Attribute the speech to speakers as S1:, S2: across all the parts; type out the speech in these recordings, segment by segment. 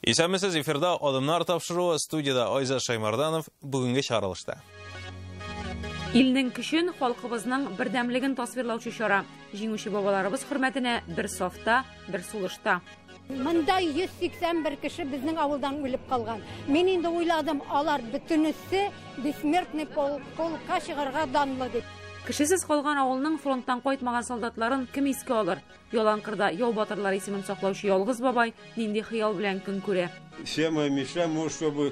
S1: Исәнмесез, эфирда Адымнар тапшыруы, студияда Айзат Шаймарданов, бүгенге чыгарылышта.
S2: Илнең көчен, халкыбызның бердәмлеген тасвирлаучы чара. Җиңүче бабаларыбыз хөрмәтенә бер сафта, бер сулышта.
S3: Монда 181 кеше безнең авылдан үлеп калган. Мин инде уйладым, алар бөтенесе бессмертный полкка чыгарга данлы дип.
S2: Кешесез калган авылның фронттан кайтмаган солдатларын кем искә алыр? Ялан кырда яу батырлар исемен саклаучы ялгыз бабай нинди хыял белән көн күрә?
S4: Все моя мечта, может, чтобы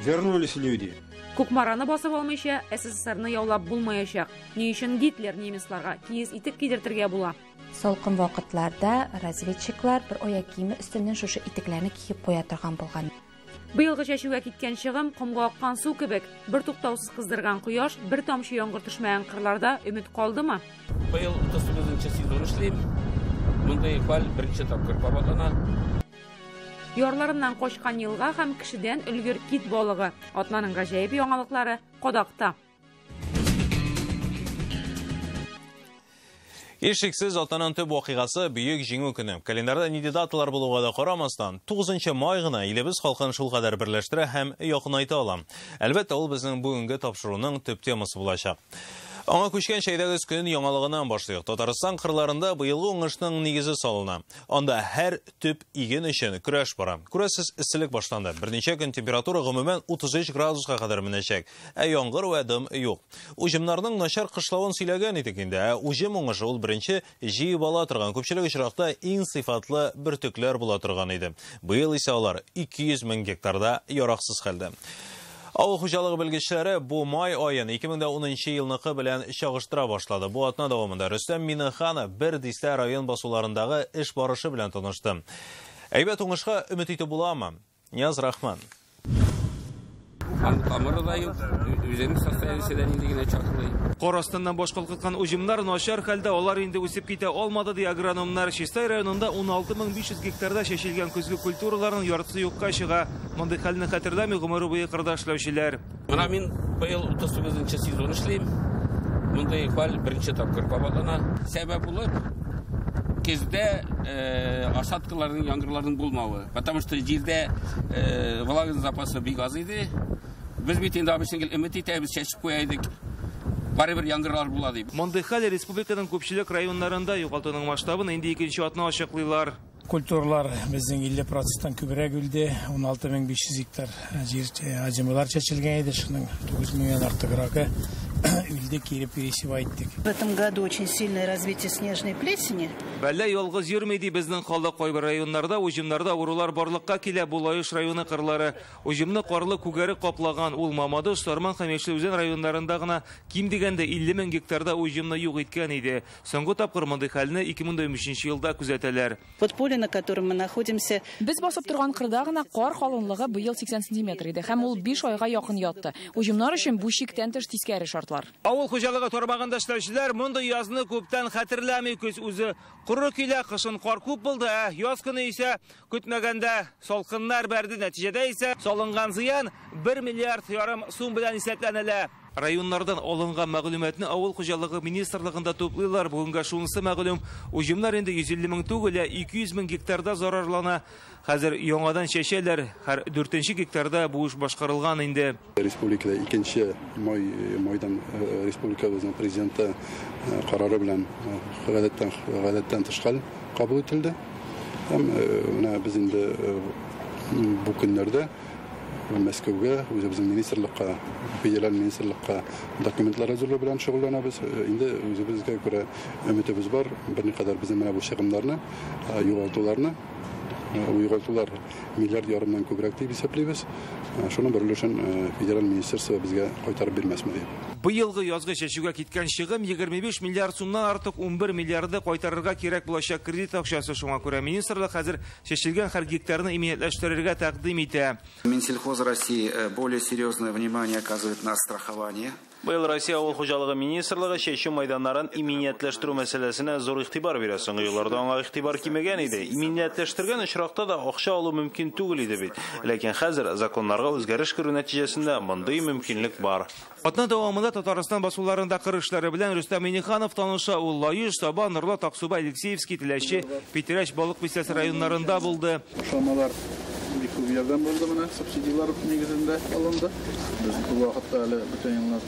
S4: вернулись люди.
S2: Кукмараны басып алмыйча, СССРны яулап булмаячак. Ни өчен Гитлер немецларга киез итек кидертергә була?
S5: Салкын вакытларда разведчиклар бер аяк киеме өстеннән шушы итекләрне киеп куя торган булган.
S2: Быелгы чәчүгә киткән чыгым комга аккан су кебек, бер туктаусыз кыздырган кояш, бер тамчы яңгыр төшмәгән кырларда өмет калдымы?
S6: Быел 39 сезон эшлим. Мондый хәл беренче тапкыр кабатлана.
S2: Ярларыннан качкан елга һәм кешедән өлгер кит балыгы. Атнаның гаҗәеп яңалыклары кадакта.
S1: Һичшиксез, атнаның төп вакыйгасы Бөек Җиңү көне. Календарьда нинди даталар булуга да карамастан, 9 май гына илебез халкын шулкадәр берләштерә һәм якынайта ала. Әлбәттә, ул безнең бүгенге тапшыруның төп темасы булачак. Аңа күчкән әйдәгез көн яңалыгыннан башлыйк. Татарстан кырларында быелгы уңышның нигезе салына. Анда һәр төп иген өчен көрәш бара. Күрәсез, эсселек башланды. Берничә көн температура гомумән 33 градуска кадәр менәчәк. Ә яңгыр вә дым юк. Уҗымнарның начар кышлавын сөйләгән идек инде. Ә уҗым уңышы ул беренче җыеп ала торган, күпчелек очракта иң сыйфатлы бөртекләр була торган иде. Быел исә алар 200 мең гектарда яраксыз хәлдә. Авыл хуҗалыгы белгечләре бу май аен 2010 елныкы белән чагыштыра башлады. Бу атна дәвамында Рөстәм Миңнеханов бер дистә район басуларындагы эш барышы белән танышты. Әйбәт уңышка өмет итеп буламы? Нияз Рахман.
S6: Аның тамыры да юк, үзенең состояниесе дә нинди генә чаклый.
S7: Кар астыннан баш калкыткан уҗымнар начар хәлдә, алар инде үсеп китә алмады, ди агрономнар. Чистай районында 16500 гектарда чәчелгән көзге культураларның яртысы юкка чыга. Мондый хәлне хәтерләми гомере буе кырда эшләүчеләр.
S6: Менә мин быел 39 сезон эшлим. Мондый хәл беренче тапкыр кабатлана. Сәбәп булып кездә осадкаларның, яңгырларның булмавы. Потому что җирдә влаганың запасы бик аз иде. Без бит инде абыйсың гел өмет итәбез, чәчеп куя идек. Барыбер яңгырлар була дип.
S7: Мондый хәл республиканың күпчелек районнарында. Югалтуның масштабын инде икенче атна ачыклыйлар.
S8: Культуралар безнең 50%-тан күбрәк үлде. 16500 гектар җир аҗымалар чәчелгән иде, шуның 9000-нән артыграгы үлде, кире пересевать иттек.
S9: В этом году очень сильное развитие снежной плесени.
S7: Бәллә ялгыз йөрми ди безнең халык. Кайбер районнарда уҗымнарда авырулар барлыкка килә. Бу Лаеш районы кырлары. Уҗымны карлы күгәре каплаган. Ул Мамадыш, Сарман һәм Яшел Үзән районнарында гына ким дигәндә 50 мең гектарда уҗымны юк иткән иде. Соңгы тапкыр мондый хәлне 2013 елда күзәтәләр.
S9: Вот поле, на котором мы находимся.
S10: Без басып торган кырда гына кар калынлыгы быел 80 сантиметр иде һәм ул 5 айга якын ятты. Уҗымнар өчен бу чиктән тыш тискәре шартлар.
S7: Авыл хуҗалыгы тармагында эшләүчеләр мондый язны күптән хәтерләми. Көз үзе коры килә, кышын кар күп булды, ә яз көне исә көтмәгәндә салкыннар бәрде. Нәтиҗәдә исә салынган зыян 1 миллиард ярым сум белән исәпләнелә. Районнардан алынган мәгълүматны авыл хуҗалыгы министрлыгында туплыйлар. Бүгенгә шунысы мәгълүм: уҗымнар инде 150 мең түгел, ә 200 мең гектарда зарарлана. Хәзер яңадан чәчәләр. Һәр 4 гектарда бу эш башкарылган инде.
S11: Республикада 2 майдан республикабызның президенты карары белән гадәттән тыш хәл кабул ителде. Һәм менә без инде бу көннәрдә Мәскәүгә, үзебезнең министрлыкка, федераль министрлыкка документлар әзерләү белән шөгыльләнәбез. Инде үзебезгә күрә өметебез бар. Берникадәр безнең менә бу чыгымнарны, югалтуларны, бу югалтулар миллиард ярымнан күбрәк дип исәплибез. Шуның бер өлешен федераль министерство безгә кайтарып бирмәсме дип.
S7: Быелгы язгы чәчүгә киткән чыгым 25 миллиард сумнан артык, 11 миллиарды кайтарырга кирәк булачак кредит акчасы. Шуңа күрә министрлык хәзер чәчелгән һәр гектарны иминиятләштерергә тәкъдим итә.
S12: Минсельхоз России более серьезное внимание оказывает на страхование.
S1: Быел Россия авыл хуҗалыгы министрлыгы чәчү мәйданнарын иминиятләштерү мәсьәләсенә зур игътибар бирә. Соңгы елларда аңа игътибар кимегән иде. Иминиятләштергән очракта да акча алу мөмкин түгел иде бит. Ләкин хәзер законнарга үзгәреш керү нәтиҗәсендә мондый мөмкинлек бар.
S7: Атна дәвамында Татарстан басуларында кыр эшләре белән Рөстәм Миңнеханов таныша. Ул Лаеш, Саба, Нурлат, Аксубай, Алексеевский, Теләче, Питрәч, Балык бистәсе районнарында булды.
S11: Ашламалар
S13: Бик күп ярдәм булды менә, субсидиялар нигезендә алынды. Без бу вакытта әле бүтән елны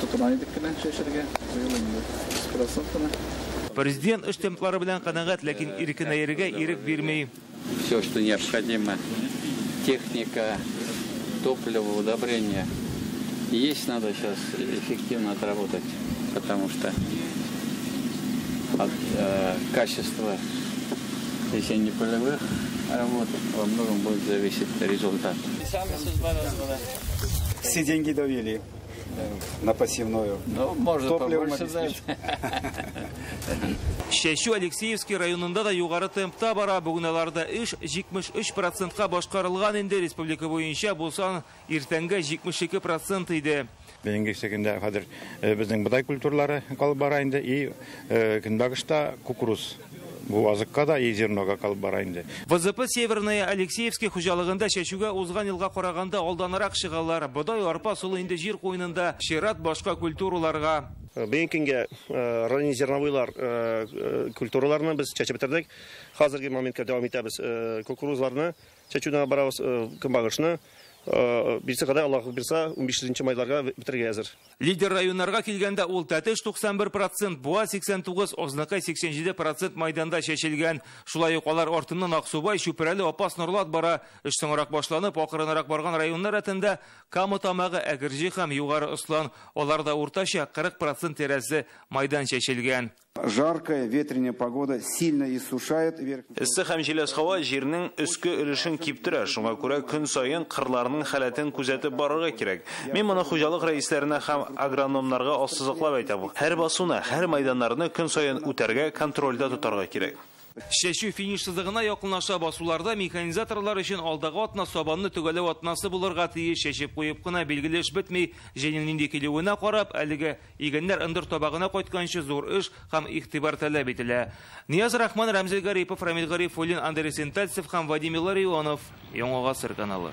S13: тотына идек кенә чәчәргә. Быел инде 100% кына.
S7: Президент эш темплары белән канәгать, ләкин иркенәергә ирек бирми.
S14: Все, что необходимо, техника, топливо, удобрения. Есть, надо сейчас эффективно отработать, потому что от качества весенне-полевых работ во многом будет зависеть результат.
S15: Все деньги довели на посевную.
S14: Ну, можно побольше дать.
S7: Чәчү Алексеевский районында да югары темпта бара. Бүген аларда эш 73%-ка башкарылган инде. Республика буенча бу сан иртәнгә 72% иде.
S16: Бүгенге көндә хәзер безнең бодай культуралары калып бара инде и көнбагышта кукуруз. Бу азыкка да и зернога калып бара инде.
S7: ВЗП Северная Алексеевский хуҗалыгында чәчүгә узган елга караганда алданрак чыгалар. Бодай, арпа, солы инде җир куенында, чират башка культураларга.
S17: Бүгенге көнгә раннезерновыйлар культураларны без чәчеп бетердек. Хәзерге моментка дәвам итәбез. Кукурузларны чәчүдән барабыз, көнбагышны. Бирсә кадәр, Аллаһ бирсә, 15 майларга бетерергә әзер.
S7: Лидер районнарга килгәндә ул Тәтеш 91%, Буа 89, Ознакай 87% майданда чәчелгән. Шулай ук алар артыннан Аксубай, Чүпрәле, Апас, Нурлат бара. Эш соңрак башланып, акрынрак барган районнар рәтендә Кама Тамагы, Әгерҗе һәм Югары Ослан. Аларда уртача 40% тирәсе майдан чәчелгән.
S12: Жаркая ветреная погода сильно иссушает верхний.
S1: Эссе һәм җиләс һава җирнең өске өлешен киптерә. Шуңа күрә көн саен кырларның халәтен күзәтеп барырга кирәк. Мин моны хуҗалык рәисләренә һәм агрономнарга ассызыклап әйтәм. Һәр басуны, һәр майданнарны көн саен үтәргә, контрольдә тотарга кирәк.
S7: Чәчү финиш сызыгына якынлаша. Басуларда механизаторлар өчен алдагы атна сабанны төгәлләү атнасы булырга тиеш. Чәчеп куеп кына билгеле эш бетми. Җәйнең нинди килүенә карап, әлеге игеннәр ындыр табагына кайтканчы зур эш һәм игътибар таләп ителә. Нияз Рахман, Рамзил Гарипов, Рамил Гарифуллин, Андрей Сентальцев һәм Владимир Ларионов. Яңа Гасыр каналы.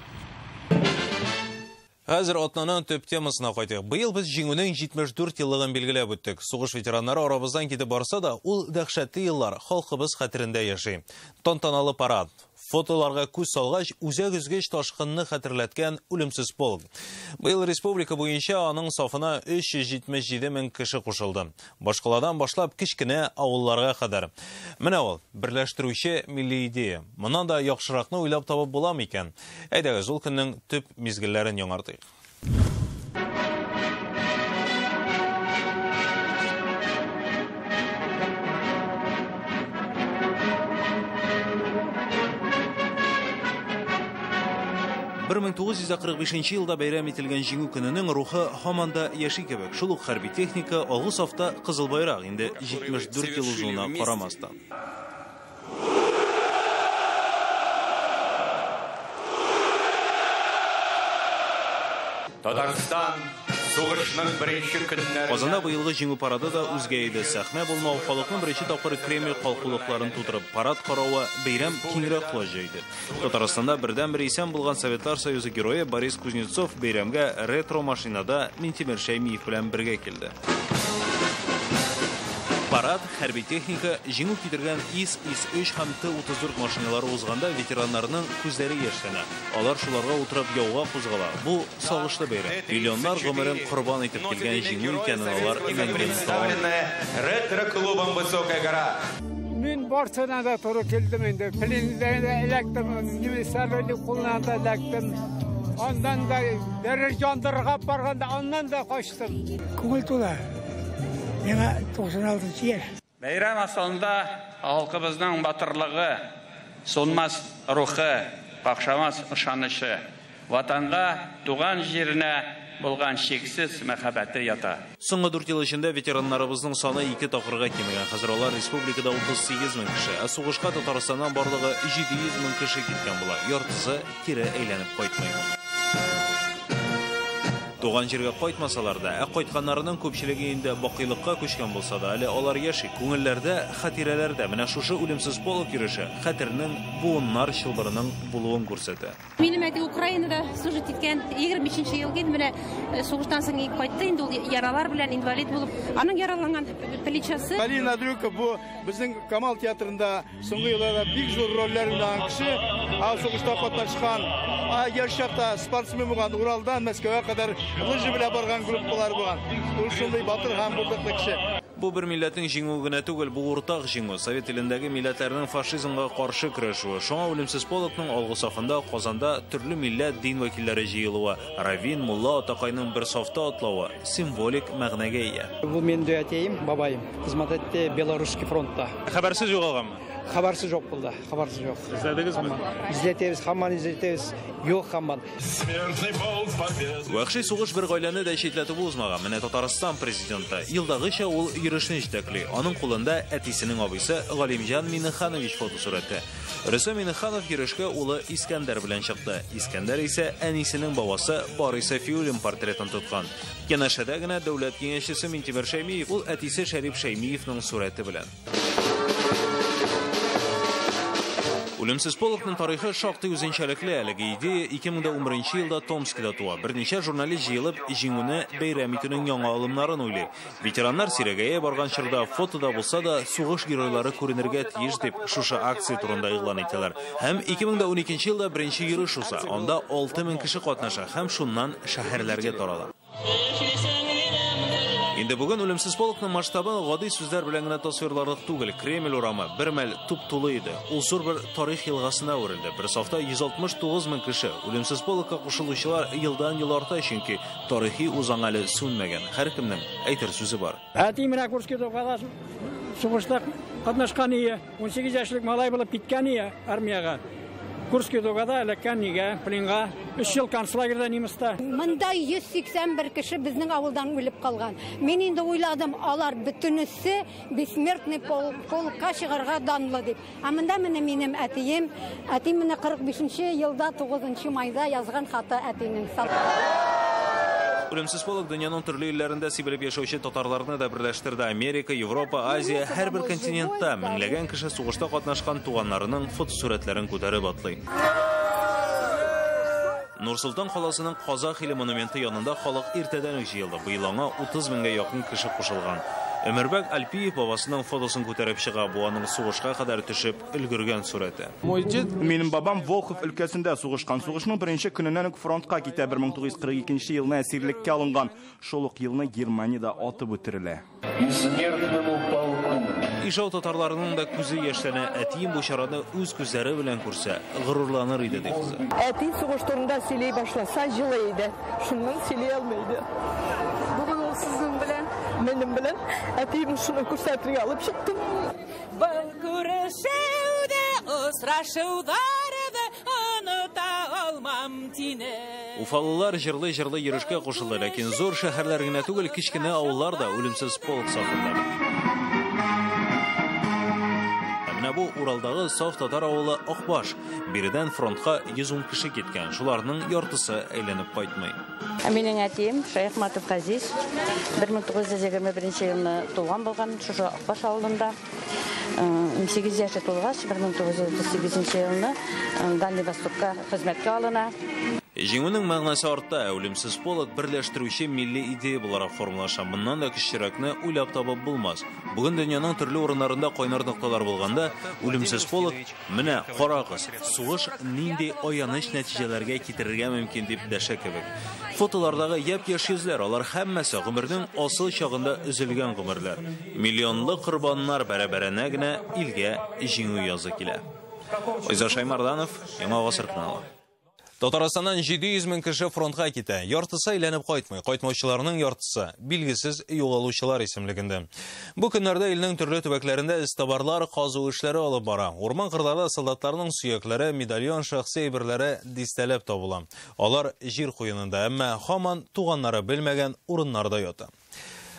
S1: Хәзер атнаның төп темасына кайтыйк. Быел без Җиңүнең 74 еллыгын билгеләп үттек. Сугыш ветераннары арабыздан китеп барса да, ул дәһшәтле еллар халкыбыз хәтерендә яши. Тантаналы парад, фотоларга күз салгач, үзәк өзгеч ташкынны хәтерләткән үлемсез полк. Быел республика буенча аның сафына 377 мең кеше кушылды. Башкаладан башлап кечкенә авылларга кадәр. Менә ул берләштерүче милли идея. Моннан да яхшыракны уйлап табып була микән? Әйдәгез, ул көннең төп мизгелләрен яңартыйк. Бер мең тугыз йөз кырык бишенче елда бәйрәм ителгән Җиңү көненең рухы һаман да яши кебек. Шул ук хәрби техника, алгы сафта Кызыл байрак инде 74 ел узуына карамастан.
S18: Татарстан сугышның беренче көннәрендә
S1: Казанда быелгы Җиңү парады да үзгә иде. Сәхнә булмау, халыкның беренче тапкыр Кремль калкулыкларын тутырып парад каравы, бәйрәм киңрәк колач җәйде. Татарстанда бердән-бер исән булган Советлар Союзы герое Борис Кузнецов бәйрәмгә ретро машинада Минтимер Шәймиев белән бергә килде. Парад, хәрби техника, җиңү китергән ИС, ИС-3 һәм Т-34 машиналары узганда ветераннарның күзләре яшьләнә. Алар шуларга утырып яуга кузгала. Бу сагышлы бәйрәм. Миллионнар гомерен корбан итеп килгән җиңү икәнен алар мәңге оныта алмый.
S18: Ретро-клубом Высокая гора.
S19: Мин барсына да туры килдем инде. Пленда да эләктем, немецлар кулына да эләктем. Аннан да дәрер яндырырга барганда аннан да качтым.
S8: Күңел тула. Миңа 96 яшь.
S20: Бәйрәм асылында халкыбызның батырлыгы, сүнмәс рухы, какшамас ышанычы, ватанга, туган җиренә булган чиксез мәхәббәте ята.
S1: Соңгы 4 ел эчендә ветераннарыбызның саны 2 тапкырга кимегән. Хәзер алар республикада 38 мең кеше, ә сугышка Татарстаннан барлыгы 700 мең кеше киткән була. Яртысы кире әйләнеп кайтмый. Туган җиргә кайтмасалар да, ә кайтканнарының күпчелеге инде бакыйлыкка күчкән булса да, әле алар яши, күңелләрдә, хатирәләрдә. Менә шушы үлемсез полк йөреше хәтернең буыннар чылбырының булуын күрсәтә.
S21: Минем әти Украинада служить иткән 25 нче ел инде, менә сугыштан соң кайтты инде ул яралар белән инвалид булып. Аның яраланган плечасы.
S22: Полина Дрюка бу безнең Камал театрында соңгы елларда бик зур рольләр уйнаган кеше, сугышта катнашкан, яшь чакта спортсмен булган, Уралдан Мәскәүгә кадәр лыжи белән барган группалар булган. Ул шундый батыр һәм булдыклы кеше.
S1: Бу бер милләтнең җиңүе генә түгел, бу уртак җиңү. Совет илендәге милләтләрнең фашизмга каршы көрәшүе. Шуңа үлемсез полкның алгы сафында Казанда төрле милләт, дин вәкилләре җыелуы, раввин, мулла, атакайның бер сафта атлавы символик мәгънәгә ия.
S23: Бу минем дә әтием, бабаем хезмәт итте Белорусский фронтта.
S1: Хәбәрсез югалганмы?
S23: Хәбәрсез юк булды, хәбәрсез юк.
S1: Эзләдегезме?
S23: Эзләтәбез, һаман эзләтәбез. Юк һаман.
S1: Вәхши сугыш бер гаиләне дә читләтеп узмаган. Менә Татарстан президенты елдагыча ул йөрешне җитәкли. Аның кулында әтисенең абыйсы Галимҗан Миннеханович фотосурәте. Рөстәм Миннеханов йөрешкә улы Искәндәр белән чыкты. Искәндәр исә әнисенең бабасы Барый Сафиуллин портретын тоткан. Янәшәдә генә дәүләт киңәшчесе Минтимер Шәймиев, ул әтисе Шәрип Шәймиевның сурәте белән. Үлемсез полкның тарихы шактый үзенчәлекле. Әлеге идея 2011 елда Томскида туа. Берничә журналист җыелып, җиңүне бәйрәм итүнең яңа алымнарын уйлый. Ветераннар сирәгәя барган чорда фотода булса да сугыш геройлары күренергә тиеш дип шушы акция турында игълан итәләр. Һәм 2012 елда беренче йөреш уза. Анда 6000 кеше катнаша һәм шуннан шәһәрләргә тарала. Инде бүген үлемсез полкның масштабын гади сүзләр белән генә тасвирларлык түгел. Кремль урамы бер мәл туп-тулы иде. Ул зур бер тарих елгасына әверелде. Бер сафта 169 мең кеше. Үлемсез полкка кушылучылар елдан-ел арта, чөнки тарихи узаң әле сүнмәгән. Һәркемнең әйтер сүзе бар.
S23: Әти менә Курскида сугышта катнашкан ие, 18 яшьлек малай булып киткән ие армиягә. Курский дугада эләккән нигә, пленга, 3 ел концлагерьда немецта.
S3: Монда 181 кеше безнең авылдан үлеп калган. Мин инде уйладым, алар бөтенесе бессмертный полкка чыгарга данлы дип. Ә монда менә минем әтием, әтием менә 45 елда 9 майда язган хаты әтинең.
S1: Үлемсез полк дөньяның төрле илләрендә сибелеп яшәүче татарларны да берләштерде. Америка, Европа, Азия, һәрбер континентта меңләгән кеше сугышта катнашкан туганнарының фотосурәтләрен күтәреп атлый. Нур-Солтан каласының Казах иле монументы янында халык иртәдән үк җыелды. Быел аңа 30 меңгә якын кеше кушылган. Өмәрбәк Альпиев бабасының фотосын күтәреп чыга. Бу аның сугышка кадәр төшеп өлгергән сурәте.
S24: Минем бабам Волхов өлкәсендә сугышкан. Сугышның беренче көненнән үк фронтка китә. 1942 елны әсирлеккә алынган. Шул ук елны Германиядә атып үтерелә.
S1: Ижау татарларының да күзе яшьләнә. Әтием бу чараны үз күзләре белән күрсә, горурланыр иде, ди кызы.
S25: Әти сугыш турында сөйли башласа, җылый иде. Шуннан сөйли алмый иде.
S26: Бүген ул сезнең белән,
S25: минем белән әтием шуны күрсәтергә алып чыктым.
S26: Был күрешүдә, очрашуларда оныта алмам сине.
S1: Уфалылар җырлый-җырлый йөрешкә кушылды, ләкин зур шәһәрләр генә түгел, кечкенә авыллар да үлемсез полк сафында. Менә бу Уралдагы саф татар авылы Акбаш. Биредән фронтка 110 кеше киткән. Шуларның яртысы әйләнеп кайтмый.
S27: Минем әтием Шәяхмәтов Газиз 1921 елны туган булган, шушы Акбаш авылында. 18 яше тулгач, 1938 елны Дальний Востокка хезмәткә алына.
S1: Җиңүнең мәгънәсе арта, үлемсез полк берләштерүче милли идея буларак формалаша. Моннан да көчлерәкне уйлап табып булмас. Бүген дөньяның төрле урыннарында кайнар нокталар булганда, үлемсез полк менә карагыз, сугыш нинди аяныч нәтиҗәләргә китерергә мөмкин дип дәшә кебек. Фотолардагы япь-яшь йөзләр, алар һәммәсе гомернең асыл чагында өзелгән гомерләр. Миллионлы корбаннар бәрабәренә генә илгә җиңү язы килә. Айза Шаймарданов, Яңа Гасыр каналы. Татарстаннан 700 мең кеше фронтка китә. Яртысы әйләнеп кайтмый. Кайтмаучыларның яртысы билгесез югалучылар исемлегендә. Бу көннәрдә илнең төрле төбәкләрендә эзтабарлар казу эшләре алып бара. Урман кырларда солдатларның сөякләре, медальон, шәхси әйберләре дистәләп табыла. Алар җир куенында, әмма һаман туганнары белмәгән урыннарда ята.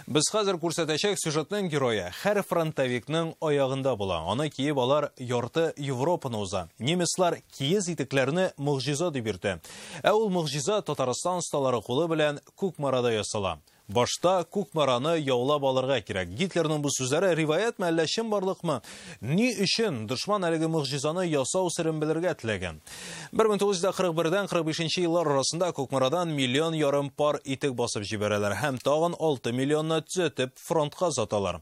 S1: Без хәзер күрсәтәчәк сюжетның герое һәр фронтовикның аягында була. Аны киеп алар ярты Европаны уза. Немецлар киез итекләрне могҗиза дип йөртә. Ә ул могҗиза Татарстан осталары кулы белән Кукмарада ясала. Башта Кукмараны яулап алырга кирәк. Гитлерның бу сүзләре риваятме, әллә чынбарлыкмы? Ни өчен дошман әлеге могҗизаны ясау серен белергә теләгән? 1941-дән 45 еллар арасында Кукмарадан 1,5 миллион пар итек басып җибәрәләр һәм тагын 6 миллионны төзәтеп фронтка озаталар.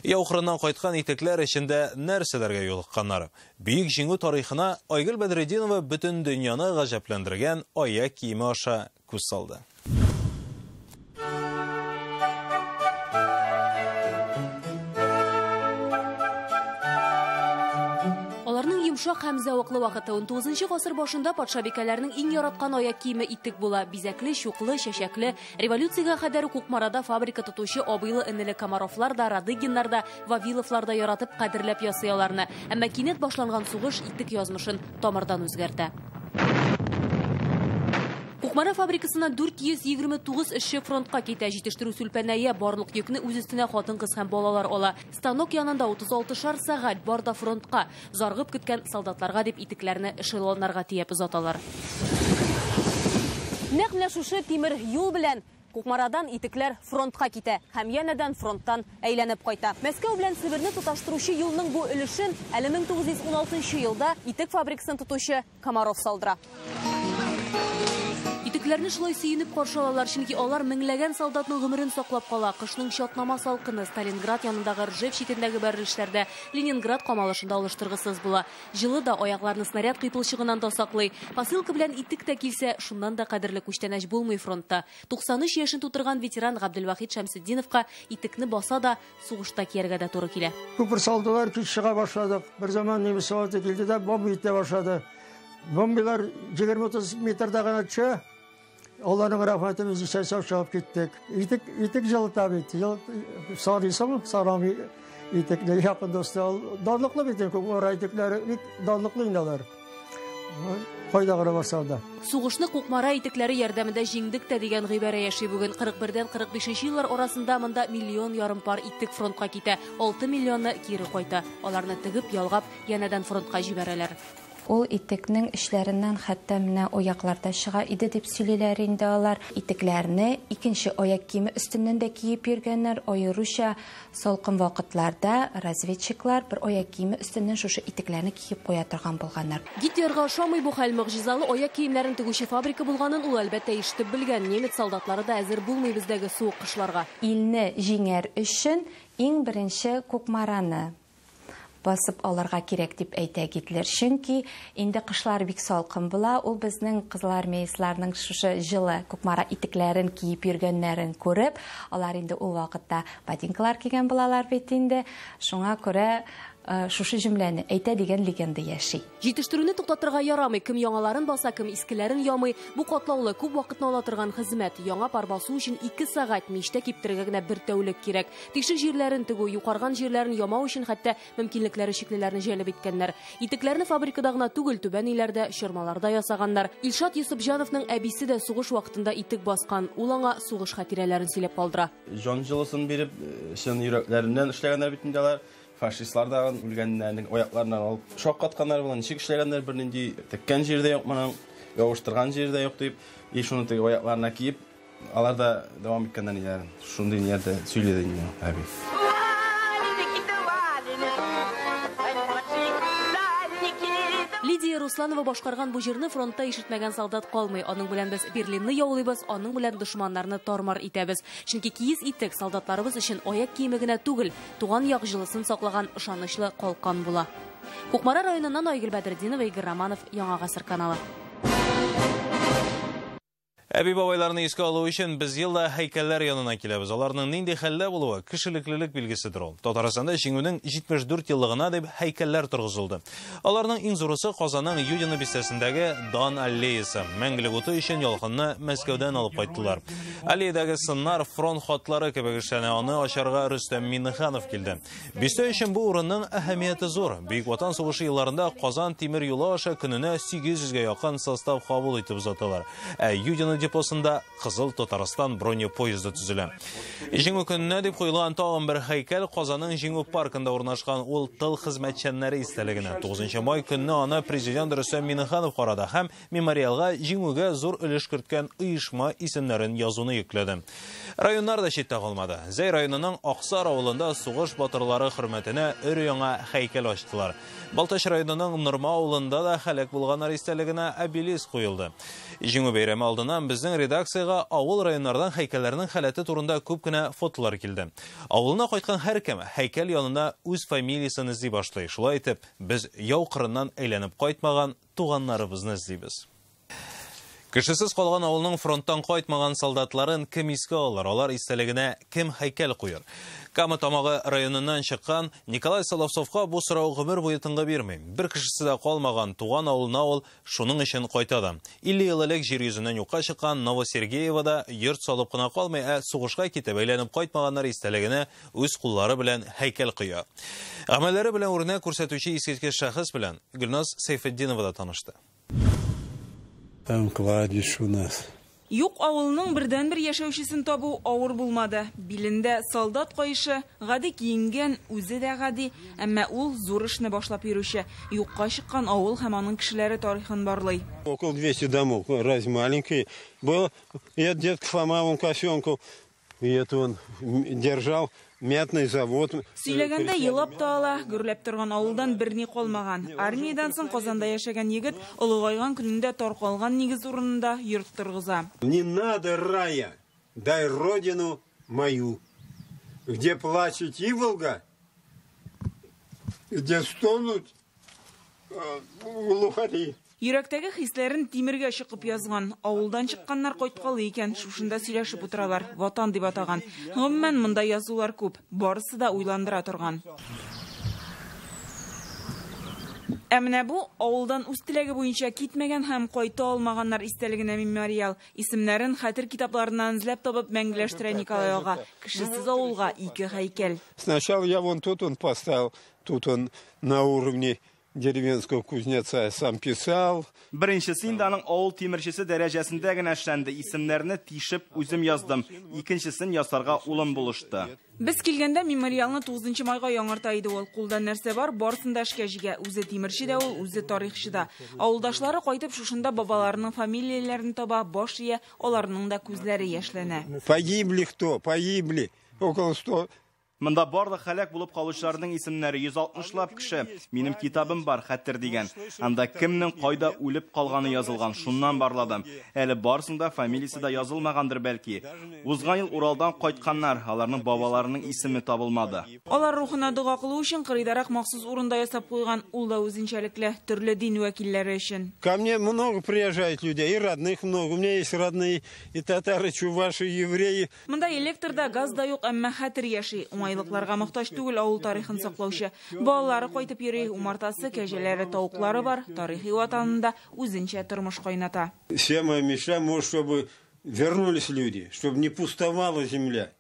S1: Яу кырыннан кайткан итекләр эчендә нәрсәләргә юлыкканнар? Бөек Җиңү тарихына Айгөл Бәдретдинова бөтен дөньяны гаҗәпләндергән аяк киеме аша күз салды.
S2: Йомшак һәм зәвыклы вакыты. 19 гасыр башында патшабикәләрнең иң яраткан аяк киеме итек була. Бизәкле, чуклы, чәчәкле. Революциягә кадәр Кукмарада фабрика тотучы абыйлы-энеле Комаровлар да, Радыгиннар да, Вавиловлар да яратып, кадерләп ясый аларны. Әмма кинәт башланган сугыш итек язмышын тамырдан үзгәртә. Кукмара фабрикасына 429 эшче фронтка китә. Җитештерү сүлпәнәя, барлык йөкне үз өстенә хатын-кыз һәм балалар ала. Станок янында 36 сәгать бар да фронтка. Зарыгып көткән солдатларга дип итекләрне эшелоннарга төяп озаталар. Нәкъ менә шушы тимер юл белән Кукмарадан итекләр фронтка китә һәм янәдән фронттан әйләнеп кайта. Мәскәү белән Себерне тоташтыручы юлның бу өлешен әле 1916 елда итек фабрикасын тотучы Комаров салдыра. Итекләрне шулай сөенеп каршы алалар, чөнки алар меңләгән солдатның гомерен саклап кала. Кышның чатнама салкыны Сталинград янындагы Ржев читендәге бәрелешләрдә, Ленинград камалышында алыштыргысыз була. Җылы да аякларны снаряд кыйпылчыгыннан да саклый. Посылка белән итек тә килсә, шуннан да кадерле күчтәнәч булмый фронтта. 93 яшен тутырган ветеран Габделвахид Шәмсетдиновка итекне баса да, сугышта кияргә дә туры килә.
S4: Күпер салдылар, кич чыга башладык. Бер заман немец солдаты килде дә бомба итә башлады. Бомбалар 20-30 метрда гына төшә. Алланың рәхмәте, без исән сау чыгып киттек. Итек җылыта бит. Сарыйсың, сарамый итекне якын дусты. Данлыклы бит, Кукмара итекләре бик данлыклы инде алар. Кайда гына барсаң да.
S2: Сугышны Кукмара итекләре ярдәмендә җиңдек тә дигән гыйбарә яши бүген. 41-дән 45 еллар арасында монда 1,5 миллион пар итек фронтка китә. 6 миллионы кире кайта. Аларны тегеп, ялгап, янәдән фронтка җибәрәләр.
S5: Ул итекнең эшләреннән хәтта менә аякларда чыга иде дип сөйлиләр инде алар. Итекләрне икенче аяк киеме өстеннән дә киеп йөргәннәр. Аеруча салкын вакытларда разведчиклар бер аяк киеме өстеннән шушы итекләрне киеп куя торган булганнар.
S2: Гитлерга ошамый бу хәл. Могҗизалы аяк киемнәрен тегүче фабрика булганын ул әлбәттә ишетеп белгән. Немец солдатлары да әзер булмый бездәге суык кышларга.
S5: Илне җиңәр өчен иң беренче Кукмараны басып алырга кирәк дип әйтә Гитлер. Чөнки инде кышлар бик салкын була. Ул безнең кызылармеецларның шушы җылы Кукмара итекләрен киеп йөргәннәрен күреп, алар инде ул вакытта ботинкалар кигән булалар бит инде. Шуңа күрә шушы җөмләне әйтә дигән легенда яши.
S2: Җитештерүне туктатырга ярамый. Кем яңаларын баса, кем искеләрен ямый. Бу катлаулы, күп вакытны ала торган хезмәт. Яңа пар басу өчен 2 сәгать, мичтә киптерергә генә бер тәүлек кирәк. Тишек җирләрен тегү, юкарган җирләрен ямау өчен хәтта мөмкинлекләре чиклеләрне җәлеп иткәннәр. Итекләрне фабрикада гына түгел, түбән өйләрдә, чормаларда ясаганнар. Илшат Йосыпҗановның әбисе дә сугыш вакытында итек баскан. Ул аңа сугыш хатирәләрен сөйләп калдыра.
S6: Җан җылысын биреп, чын йөрәкләреннән эшләгәннәр бит инде алар. Фашистлар да үлгәннәрнең аякларыннан алып шаккатканнар булган, ничек эшләгәннәр, бернинди теккән җирдә юк моның, ябыштырган җирдә юк дип, и шуны теге аякларына киеп, алар да дәвам иткәннәр ниләрен. Шундый ниләрдә сөйләде инде әби.
S2: Лидия Русланова башкарган бу җырны фронтта ишетмәгән солдат калмый. Аның белән без Берлинны яулыйбыз, аның белән дошманнарны тармар итәбез. Чөнки киез итек солдатларыбыз өчен аяк киеме генә түгел, туган як җылысын саклаган ышанычлы калкан була. Кукмара районыннан Айгөл Бәдретдинова, Игорь Романов, Яңа Гасыр каналы.
S1: Әби-бабайларны искә алу өчен без елда һәйкәлләр янына киләбез. Аларның нинди хәлдә булуы кешелеклелек билгеседер ул. Татарстанда Җиңүнең 74 еллыгына дип һәйкәлләр торгызылды. Аларның иң зурысы Казанның Юдино бистәсендәге Дан аллеясы. Мәңгелек уты өчен ялкынны Мәскәүдән алып кайттылар. Аллеядәге сыннар фронт хатлары кебек эшләнә. Аны ачарга Рөстәм Миңнеханов килде. Бистә өчен бу урынның әһәмияте зур. Бөек Ватан сугышы елларында Казан тимер юлы аша көненә 800гә якын состав кабул итеп озаталар. Ә Юдино депосында Кызыл Татарстан бронепоезды төзелә. Җиңү көненә дип куелган тагын бер һәйкәл Казанның Җиңү паркында урнашкан, ул тыл хезмәтчәннәре истәлегенә. 9 май көнне аны президент Рөстәм Миңнеханов карады һәм мемориалга җиңүгә зур өлеш керткән оешма исемнәрен язуны йөкләде. Районнар да читтә калмады. Зәй районының Аксар авылында сугыш батырлары хөрмәтенә өр-яңа һәйкәл ачтылар. Балтач районының Норма авылында да һәлак булганнар истәлегенә обелиск куелды. Җиңү бәйрәме алдыннан безнең редакциягә авыл районнардан һәйкәлләрнең халәте турында күп кенә фотолар килде. Авылына кайткан һәркем һәйкәл янына үз фамилиясен эзли башлый. Шулай итеп, без яу кырыннан әйләнеп кайтмаган туганнарыбызны эзлибез. Кешесез калган авылның фронттан кайтмаган солдатларын кем искә алыр? Алар истәлегенә кем һәйкәл куер? Кама Тамагы районыннан чыккан Николай Соловцовка бу сорау гомер буе тынгы бирми. Бер кешесе дә калмаган туган авылына ул шуның өчен кайта да. 50 ел элек җир йөзеннән юкка чыккан Новосергеевода йорт салып кына калмый, ә сугышка китеп әйләнеп кайтмаганнар истәлегенә үз куллары белән һәйкәл куя. Гамәлләре белән үрнәк күрсәтүче искиткеч шәхес белән Гөлназ Сәйфетдинова да танышты.
S9: Там кладбище у нас.
S10: Юк авылның бердәнбер яшәүчесен табу авыр булмады. Билендә солдат каешы, гади киенгән, үзе дә гади, әмма ул зур эшне башлап йөрүче. Юкка чыккан авыл һәм аның кешеләре тарихын барлый.
S9: Около 200 домов, разве маленький был. И дед Фома, он косенку, и это он держал. Мятный завод.
S10: Сөйләгәндә елап та ала, гөрләп торган авылдан берни калмаган. Армиядән соң Казанда яшәгән егет олыгайган көнендә таркалган нигез урынында йорт торгыза.
S9: Не надо рая, дай родину мою, где плачет иволга, где стонут глухари.
S10: Йөрәктәге хисләрен тимергә чыгып язган. Авылдан чыкканнар кайткалы икән, шушында сөйләшеп утыралар. Ватан дип атаган. Гомумән, монда язулар күп, барысы да уйландыра торган. Ә менә бу авылдан үз теләге буенча китмәгән һәм кайта алмаганнар истәлегенә мемориал. Исемнәрен хәтер китапларыннан эзләп табып мәңгеләштерә Николай ага. Кешесез авылга ике һәйкәл.
S9: Сначала я вон тут он поставил, тут он на уровне деревенского кузнеца сам писал.
S24: Беренчесе инде аның авыл тимерчесе дәрәҗәсендә генә эшләнде. Исемнәрне тишеп үзем яздым. Икенчесен ясарга улым булышты.
S10: Без килгәндә мемориалны 9 майга яңарта иде ул. Кулда нәрсә бар, барысын да эшкә җигә. Үзе тимерче дә ул, үзе тарихчы да. Авылдашлары кайтып шушында бабаларының фамилияләрен таба, баш ия, аларның да күзләре яшьләнә.
S9: Погибли кто? Погибли около 100.
S24: Монда барлык һәлак булып калучыларның исемнәре 160лап кеше. Минем китабым бар, хәтер дигән. Анда кемнең кайда үлеп калганы язылган, шуннан барладым. Әле барысында фамилиясе дә язылмагандыр бәлки. Узган ел Уралдан кайтканнар, аларның бабаларының исеме табылмады.
S10: Алар рухына дога кылу өчен кырыйдарак махсус урында ясап куйган, ул да үзенчәлекле, төрле дин вәкилләре өчен.
S9: Ко мне много приезжает людей, и родных много. У меня есть родные и татары, чуваши, евреи.
S10: Монда электр да, газ да юк, әмма хәтер яши. Уңайлыкларга мохтаҗ түгел авыл тарихын саклаучы. Балалары кайтып йөри, умартасы, кәҗәләре, тавыклары бар. Тарихи ватанында үзенчә тормыш кайната.
S9: Вся моя мечта, может, чтобы вернулись люди, чтобы не пустовала земля.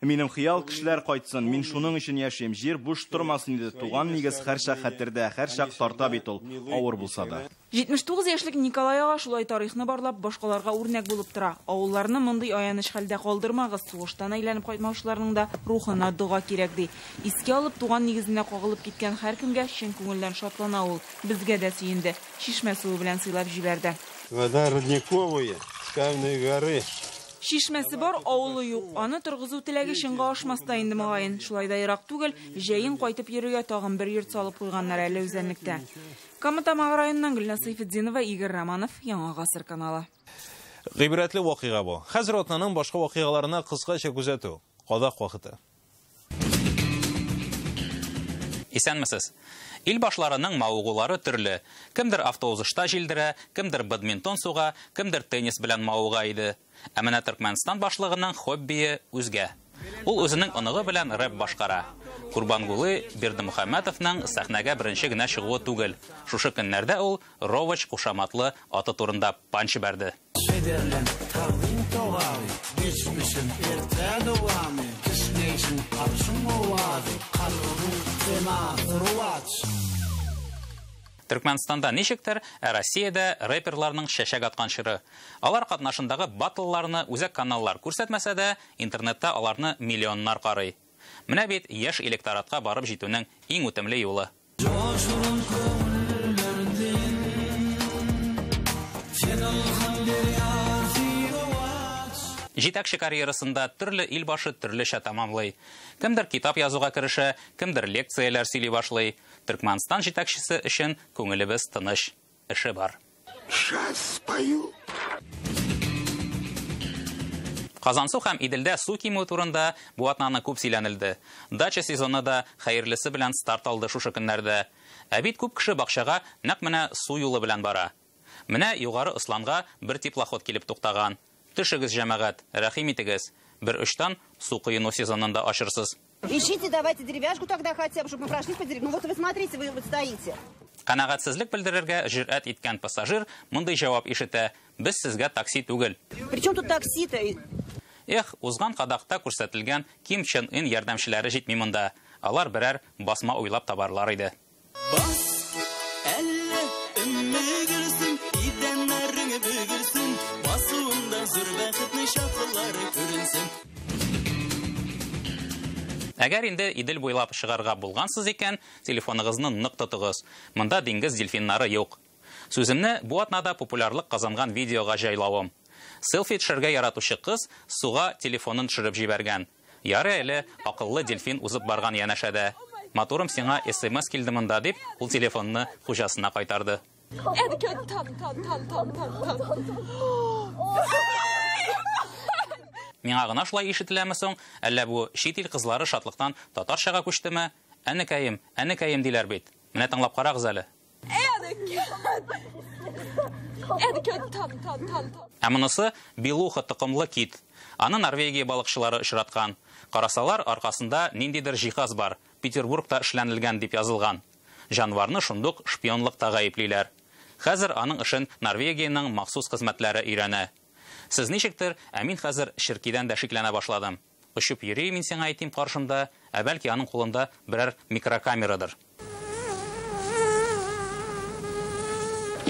S24: Минем хыял кешеләр кайтсын, мин шуның өчен яшим. Җир буш тормасын иде. Туган нигез һәрчак хәтердә, һәрчак тарта бит ул, авыр булса да.
S10: 79 яшьлек Николай ага шулай тарихны барлап, башкаларга үрнәк булып тора. Авылларны мондый аяныч хәлдә калдырмагыз, сугыштан әйләнеп кайтмаучыларның да рухына дога кирәк ди. Искә алып туган нигезенә кагылып киткән һәркемгә чын күңелдән шатлана ул. Безгә дә сөенде. Чишмә суы белән сыйлап җибәрде.
S9: Вода родниковая, скальные горы.
S10: Чишмәсе бар, авылы юк. Аны торгызу теләге чынга ашмас та инде мөгаен. Шулай да ерак түгел, җәен кайтып йөрергә тагын бер йорт салып куйганнар әле үзәнлектә. Кама Тамагы районыннан Гөлназ Сәйфетдинова, Игорь Романов, Яңа Гасыр каналы.
S1: Гыйбрәтле вакыйга бу. Хәзер атнаның башка вакыйгаларына кыскача күзәтү. Кадак вакыты.
S11: Исәнмесез. Ил башларының мавыгулары төрле. Кемдер автоузышта җилдерә, кемдер бадминтон суга, кемдер теннис белән мавыга иде. Ә менә Төркмәнстан башлыгының хоббие үзгә. Ул үзенең оныгы белән рэп башкара. Курбангулы Бердымөхәммәтовның сәхнәгә беренче генә чыгуы түгел. Шушы көннәрдә ул Ровач кушаматлы аты турында панч бәрде. Төркмәнстанда ничектер, ә Россиядә рэперларның чәчәк аткан чоры. Алар катнашындагы баттлларны үзәк каналлар күрсәтмәсә дә, интернетта аларны миллионнар карый. Менә бит яшь электоратка барып җитүнең иң үтемле юлы. Җитәкче карьерасында төрле ил башы төрлечә тәмамлый. Кемдер китап язуга керешә, кемдер лекцияләр сөйли башлый. Төркмәнстан җитәкчесе өчен күңелебез тыныч, эше бар.
S7: Сейчас спою.
S11: Казансу һәм Иделдә су кимү турында бу атнаны күп сөйләнелде. Дача сезоны да хәерлесе белән старт алды шушы көннәрдә. Ә бит күп кеше бакчага нәкъ менә су юлы белән бара. Менә Югары Осланга бер теплоход килеп туктаган. Төшегез, җәмәгать, рәхим итегез. Бер очтан су коену сезонын да ачырсыз.
S12: Ищите, давайте деревяшку тогда хотя бы, чтобы мы прошли по деревне. Ну вот вы смотрите, вы вот стоите.
S11: Канәгатьсезлек белдерергә җөрьәт иткән пассажир мондый җавап ишетә: "Без сезгә такси түгел".
S12: Причем тут такси-то?
S11: Эх, узган кадакта күрсәтелгән Ким Чен Ын ярдәмчеләре җитми монда. Алар берәр басма уйлап табарлар иде.
S13: Бас, әллә өммегерсен, идәннәрең бөгелсен, басуында зур бәхетнең чаткылары күренсен.
S11: Әгәр инде Идел буйлап чыгарга булгансыз икән, телефоныгызны нык тотыгыз. Монда диңгез дельфиннары юк. Сүземне бу атнада популярлык казанган видеога җайлавым. Селфи төшерергә яратучы кыз суга телефонын төшереп җибәргән. Ярый әле акыллы дельфин узып барган янәшәдә. Матурым, сиңа СМС килде монда дип, ул телефонны хуҗасына кайтарды. Миңа гына шулай ишетеләме соң, әллә бу чит ил кызлары шатлыктан татарчага күчтеме? Әнекәем, әнекәем диләр бит. Менә тыңлап карагыз әле. Ә монысы белуха токымлы кит. Аны Норвегия балыкчылары очраткан. Карасалар, аркасында ниндидер җиһаз бар. Петербургта эшләнелгән дип язылган. Җанварны шундук шпионлыкта гаеплиләр. Хәзер аның эшен Норвегиянең махсус хезмәтләре өйрәнә. Сез ничектер, ә мин хәзер черкидән дә шикләнә башладым. Очып йөри, мин сиңа әйтим, каршымда, ә бәлки аның кулында берәр микрокамерадыр.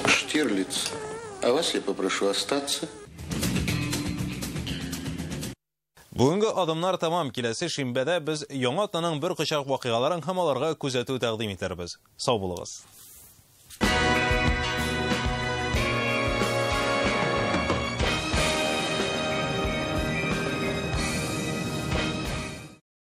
S7: Штирлиц, а вас я попрошу остаться.
S1: Бүгенге адымнар тамам. Киләсе шимбәдә без яңа атнаның бер кочак вакыйгаларын һәм аларга күзәтү тәкъдим итәрбез. Сау булыгыз.